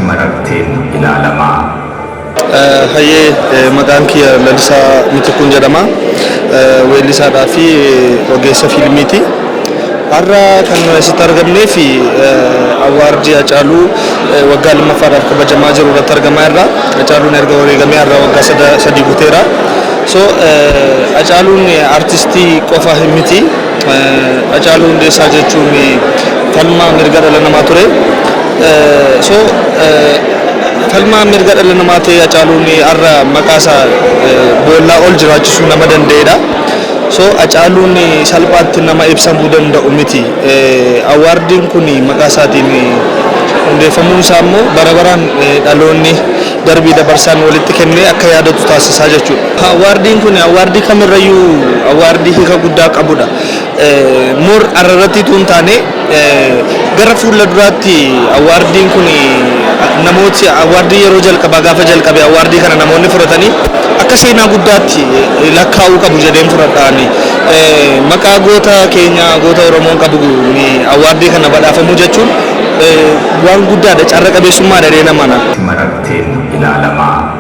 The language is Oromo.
Mararteen ilaalamaa. Hayyee, maqaan kiyya Lalisaa Mitikkuun jedhama. Weellisaadhaa fi ogeessa fiilmiiti. Har'a kan nuyi asitti argamnee fi award Hacaaluu waggaa lammaffaadhaaf kabajamaa jiru irratti argamaa jirra. Hacaaluun erga wareegamee har'a waggaa 3 guuteera. So Hacaaluun artistii qofa miti. Hacaaluu Hundeessaa jechuun falmaa mirga dhala namaa ture. So falmaa mirga dhala namaa ta'e Hacaaluun har'a maqaa isaa boollaa ol jiraachisuu nama danda'edha. So Hacaaluun salphaatti nama ibsamuu danda'u miti. Awardiin kun maqaa isaatiin hundeeffamuun isaa immoo bara baraan dhaloonni darbii dabarsaan walitti kennee akka yaadatu taasisaa jechuudha. Awardiin kun awardii kamirrayyuu awardii hiika guddaa qabudha. More arrarratti utuu hin taane, gara fuula duraatti awardiin kun namooti awardii yeroo jalqabaa gaafa jalqabe awardii kana namoonni fudhatanii akka seenaa guddaatti lakkaa'uu qabu jedheen fudhadhaani. Maqaa goota keenya, goota Oromoon qabu, awardii kana badhaafamuu jechuun waan guddaadha, carra qabeessummaadha jedhee namana. Mararteen ilaalamaa.